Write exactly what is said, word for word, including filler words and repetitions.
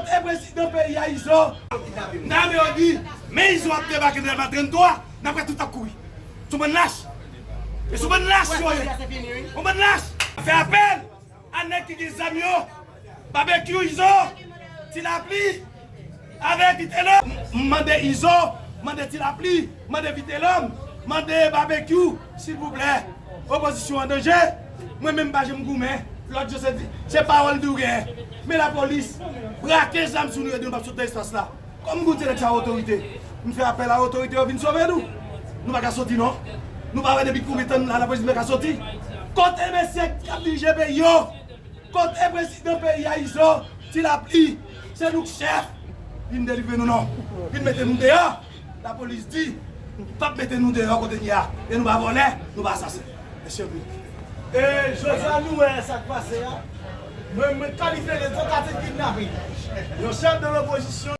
E prezidan peyi a, Izo. N a men yo di, men Izo ap debake nan Delma trannntwa, n ap wè tout ap kouri. Sou bann lach. E sou bann lach yo ye. Yon bann lach. Fè apèl a nèg ki gen zam yo. Babekyou, Izo, Ti Lapli, avèk Vitelòm. M mande Izo, mande Ti Lapli, mande Vitelòm, mande Babekyou, silvouplè. Opozisyon an danje. Mwen menm m pa janm goumen. Lòt jou se di, se pawòl di w gen. Men lapolis brake zam sou nou, yo di nou p ap sot nan espas la. Kòm m di w, nèg sa otorite. M fè apèl a otorite yo vin sove nou. Nou pa ka soti non. Nou pa wè depi konbyen tan nou la, lapolis nou pa ka soti. Kote mesye k ap dirije peyi yo? Kote prezidan peyi a, Izo, Ti Lapli? Se nou k chèf. Vin delivre nou non. Vin mete nou deyò. Lapolis di, p ap mete nou deyò kote n ye a. E nou pa vòlè, nou pa asasen. Mesye anpil. E jodi a nou wè sa k pase a. Mwen, mwen kalifye de tantativ kidnapin. Yon chèf de lopozisyon.